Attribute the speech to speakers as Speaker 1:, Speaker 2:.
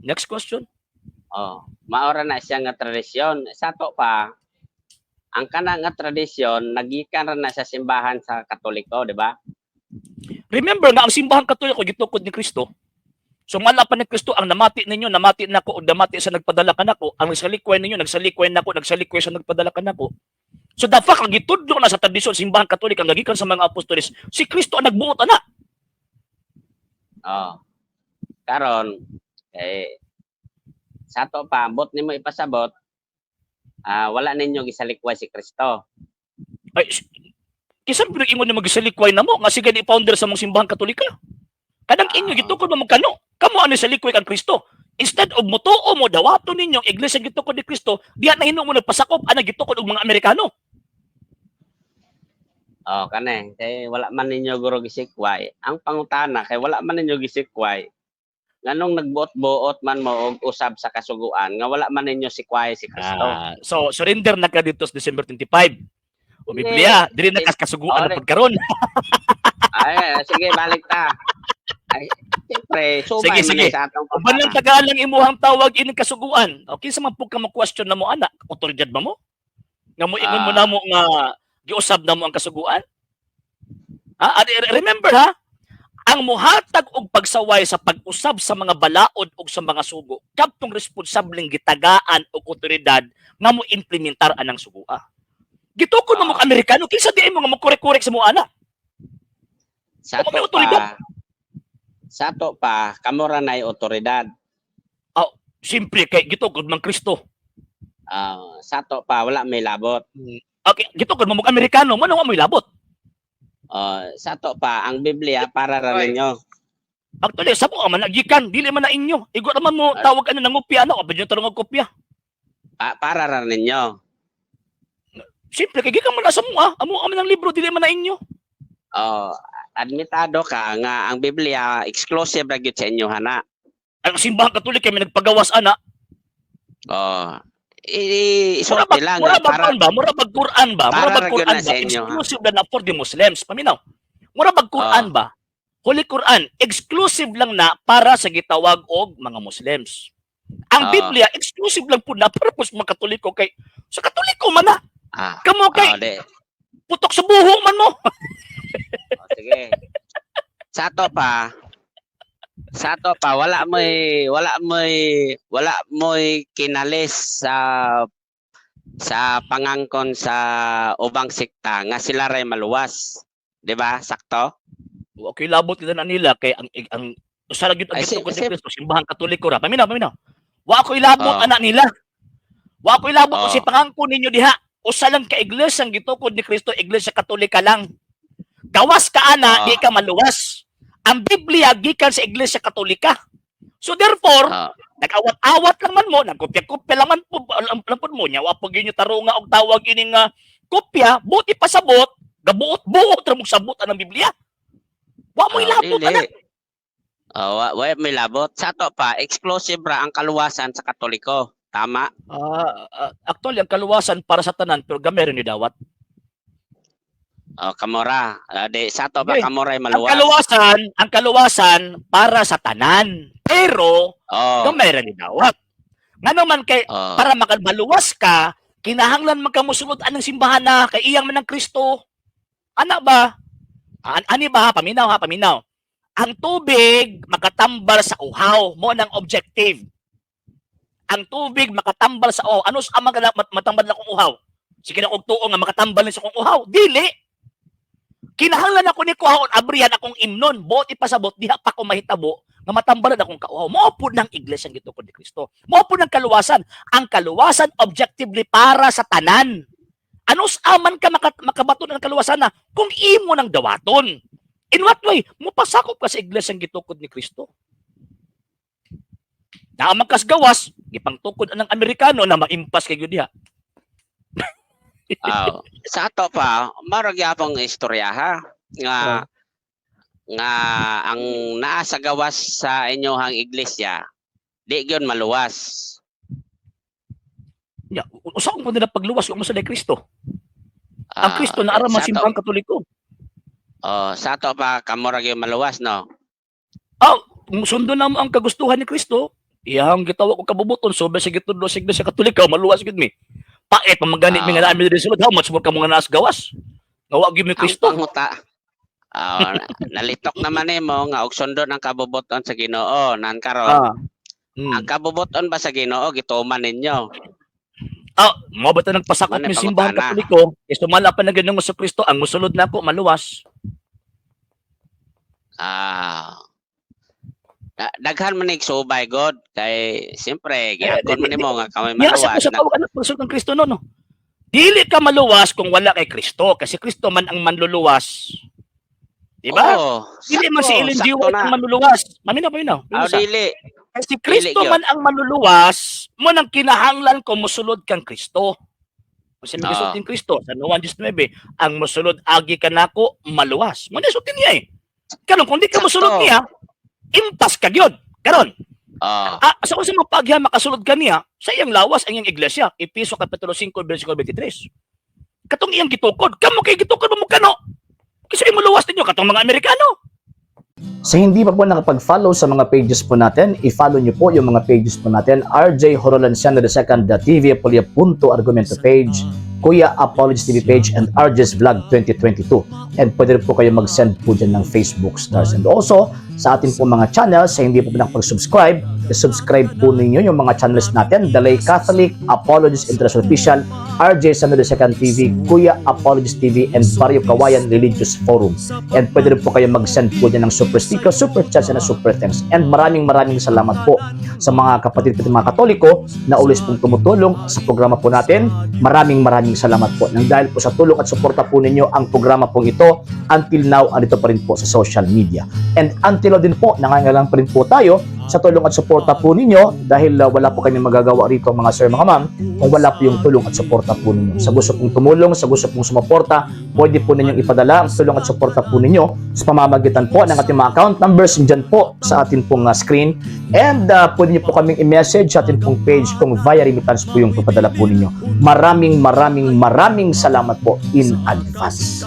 Speaker 1: Next question.
Speaker 2: Oh, mao ra na siya nga tradisyon. Sa ato pa, ang kana nga tradisyon nagikan ra na sa simbahan sa Katoliko, di ba?
Speaker 1: Remember nga ang Simbahan Katoliko gitukod ni Kristo. So mala pa ni Kristo ang namati ninyo, namati nako og namati sa nagpadala kanako, ang nagsalikway ninyo, nagsalikway nako, nagsalikway sa nagpadala kanako. So the fact ang gitudlo na sa tradisyon Simbahan Katoliko ang gikan sa mga apostoles, si Kristo ang nagbuot ana.
Speaker 2: Oh. Karon eh sa ato pa, ambot nimo ipasabot, wala ninyo gisalikway si Kristo.
Speaker 1: Ay, kinsa man ingon ni magisalikway na mo nga sige ni founder sa mong Simbahan Katolika? Kanang inyo gitukod mo magkano? Kamo ano salikway kang Kristo? Instead of motuo mo, dawato ninyo ang iglesia gitukod ni Kristo, diha na hinuon mo nagpasakop ana gitukod og mga Amerikano.
Speaker 2: Oh, kane kay wala man ninyo guro gisikway. Ang pangutana kay wala man ninyo gisikway. Nganong nagbuot-buot man mo og usab sa kasuguan nga wala man ninyo sikway si Kristo?
Speaker 1: Ah, so surrender na ka dito sa December 25. O Biblia, dili na kas kasuguan na pud karon.
Speaker 2: Ay, sige, balik ta. Ay, siyempre, subay
Speaker 1: Sige,
Speaker 2: man
Speaker 1: sige.
Speaker 2: ni sa atong
Speaker 1: Uban lang tagalang imuhang tawag ining kasuguan. Okay sa man pud ka mo question na mo ana, otoridad ba mo? Nga mo ingon mo namo nga giusab na mo ang kasuguan? Ha? Remember ha? Ang muhatag og pagsaway sa pag-usab sa mga balaod ug sa mga sugo, kadtong responsableng gitagaan og otoridad nga mo implementar anang sugua. Gitukod mo mo Amerikano, kinsa di mo nga mo korek-korek sa mo ana?
Speaker 2: Sa
Speaker 1: Kung may
Speaker 2: ato
Speaker 1: otoridad.
Speaker 2: pa, sa ato pa, kamo ra nay otoridad.
Speaker 1: Simple kay gitukod man Kristo.
Speaker 2: Ah, sa ato pa wala may labot.
Speaker 1: Okay, gitukod mo mo Amerikano, mo na mo'y labot.
Speaker 2: Oh, sa ato pa ang Biblia para ra
Speaker 3: Ay.
Speaker 2: ninyo.
Speaker 1: Actually, sa mo man nagikan, dili man na inyo. Igo naman mo tawag ano nangopya ano, abad yung tarong og kopya.
Speaker 2: Para ra ninyo.
Speaker 1: Simple kay gikan man na sa mo ah. Amo man ang libro, dili man na inyo.
Speaker 2: Oh, admitado ka nga ang Biblia exclusive ra gyud sa inyo hana.
Speaker 1: Ang Simbahan Katolik kay may nagpagawas ana.
Speaker 2: Oh.
Speaker 1: Mura
Speaker 2: Isulti
Speaker 1: ba,
Speaker 2: lang
Speaker 1: mura
Speaker 2: nga
Speaker 1: ba
Speaker 2: para
Speaker 1: kuan ba? Mura bag Quran ba? Mura
Speaker 2: para
Speaker 1: bag
Speaker 2: ra gyud
Speaker 1: Quran
Speaker 2: na
Speaker 1: ba?
Speaker 2: sa inyo, ha?
Speaker 1: Exclusive na na for the Muslims. Paminaw. Mura bag Quran ba? Holy Quran, exclusive lang na para sa gitawag og mga Muslims. Ang Biblia, exclusive lang po na para po sa mga Katoliko kay sa Katoliko man na. Kamo kay
Speaker 2: Oh, di.
Speaker 1: putok sa buho man mo.
Speaker 2: Oh, sige. Sa ato pa wala mo'y kinalis sa pangangkon sa ubang sekta nga sila ray maluwas. 'Di ba? Sakto?
Speaker 1: Okay, labot nila na nila kay ang usa ra gyud ang
Speaker 2: Ay,
Speaker 1: gitukod ni Kristo, Simbahan Katoliko ra. Paminaw, paminaw. Wa ko ilabot ana nila. Wa ko ilabot si pangangkon ninyo diha. Usa lang ka iglesia ang gitukod ni Kristo, Iglesia Katolika lang. Gawas ka ana, di ka maluwas. Ang Biblia gikan sa Iglesia Katolika. So therefore, nag-awat-awat lang man mo, nagkopya-kopya lang man po, lang, lang po mo niya, wa po gyud tarunga og tawag ining kopya, buti pa sabot, gabuot-buot ra mong sabot anang Biblia. Wa mo ilabot
Speaker 2: dili.
Speaker 1: ana.
Speaker 2: Oh, wa may labot. Sa ato pa, exclusive ra ang kaluwasan sa Katoliko. Tama?
Speaker 1: Actually ang kaluwasan para sa tanan pero gamay ni dawat.
Speaker 2: Oh, kamora. Di sa ato pa
Speaker 1: Okay.
Speaker 2: kamora
Speaker 1: Ang
Speaker 2: maluwas.
Speaker 1: kaluwasan para sa tanan. Pero gamay ra ni dawat. Ngano man kay para makamaluwas ka, kinahanglan man ka mosunod anang simbahan na kay iyang man ang Kristo. Ana ba? Ani ba ha? Paminaw ha, paminaw. Ang tubig makatambal sa uhaw, mo nang objective. Ang tubig makatambal sa uhaw. Ano sa amang matambal na kong uhaw? Sige na kog tuo nga makatambal ni sa kong uhaw. Dili. Kinahanglan ako ni kuhaon abrihan akong imnon, buot ipasabot diha pa ko mahitabo nga matambalan akong kauhaw. Mao pud ng iglesia ang gitukod ni Kristo. Mao pud ng kaluwasan. Ang kaluwasan objectively para sa tanan. Ano sa aman ka makabaton ang kaluwasan na kung imo nang dawaton? In what way? Mupasakop ka sa iglesia ang gitukod ni Kristo. Naaman kas gawas, gipangtukod ang Amerikano na maimpas kay gyud diha.
Speaker 2: Oh. Sa ato pa, mao gyapong istorya ha nga nga ang naa sa gawas sa inyohang iglesia di gyud maluwas.
Speaker 1: Ya, usa ko nila pagluwas kung mo sa Kristo. Ang Kristo na aram ang Simbahang Katoliko.
Speaker 2: Oh, sa ato pa kamo ra gyud maluwas, no?
Speaker 1: Oh, sundon na mo ang kagustuhan ni Kristo, Iyang gitawag og kabubuton so sa gitudlo sa Iglesia Katolika, maluwas gid mi. Pait man gani mi nga naa mi diri sulod, how much more kamo nga naa sa gawas? Nga wa gyud mi
Speaker 2: Ang
Speaker 1: Kristo.
Speaker 2: panguta. Ah, nalitok naman nimo nga og sundon ang kabubuton sa Ginoo nan karon. Ang kabubuton ba sa Ginoo gituman ninyo?
Speaker 1: Ah, mo ba ta nagpasakop
Speaker 2: Mao
Speaker 1: mi
Speaker 2: na
Speaker 1: simbahan
Speaker 2: pangutana.
Speaker 1: Katoliko? Kay sumala pa na Ginoong Kristo, ang musulod nako maluwas.
Speaker 2: Ah. Daghan man nig subay god kay siyempre giangkon man nimo nga kami
Speaker 1: Niya sa
Speaker 2: maluwas.
Speaker 1: sa tawag anak pagsulod ng Kristo no no. Dili ka maluwas kung wala kay Kristo kasi Kristo man ang manluluwas. Di ba?
Speaker 2: Oo,
Speaker 1: Dili man si
Speaker 2: sakto,
Speaker 1: Ellen G.
Speaker 2: sakto
Speaker 1: White
Speaker 2: na.
Speaker 1: ang manluluwas. Mamina pa yun.
Speaker 2: Ah, dili.
Speaker 1: Kasi Kristo
Speaker 2: Dili gyud.
Speaker 1: man ang manluluwas, mo nang kinahanglan ko musulod kang Kristo. Kung sa mga ng Kristo, sa Juan 19, ang musulod agi kanako maluwas. Mo na sulti niya eh. Karon kung di ka musulod niya, impas ka gyud. Karon, sa unsa mga pagya makasulod ka niya, sa iyang lawas ang iyang iglesia, Epeso kapitulo 5 versikulo 23. Katong iyang gitukod, kamo kay gitukod mo kano. Kasi imo luwas ninyo katong mga Amerikano.
Speaker 3: Sa hindi pa po nakapag-follow sa mga pages po natin, i-follow nyo po yung mga pages po natin. RJ Horolanciano II, TV Apolia Punto Argumento page, Kuya Apologies TV page, and RJ's Vlog 2022. And pwede rin po kayo mag-send po dyan ng Facebook stars. And also, sa atin po mga channels, sa hindi po nakapag-subscribe, i-subscribe po ninyo yung mga channels natin. The Lay Catholic, Apologies International Official, RJ Sano II TV, Kuya Apologies TV, and Barrio Kawayan Religious Forum. And pwede rin po kayo mag-send po dyan ng super sticker, super chats, and super thanks. And maraming maraming salamat po sa mga kapatid po mga Katoliko na always pong tumutulong sa programa po natin. Maraming maraming salamat po. Nang dahil po sa tulong at suporta po ninyo ang programa pong ito, until now, andito pa rin po sa social media. And until now din po, nangangailangan pa rin po tayo sa tulong at suporta po ninyo dahil wala po kami magagawa rito, mga sir, mga ma'am, kung wala po yung tulong at suporta po ninyo. Sa gusto pong tumulong, sa gusto pong sumuporta, pwede po ninyong ipadala ang tulong at suporta po ninyo sa pamamagitan po ng ating mga account numbers dyan po sa ating pong screen. And pwede niyo po kaming i-message sa ating pong page kung via remittance po yung papadala po ninyo. Maraming maraming maraming salamat po in advance.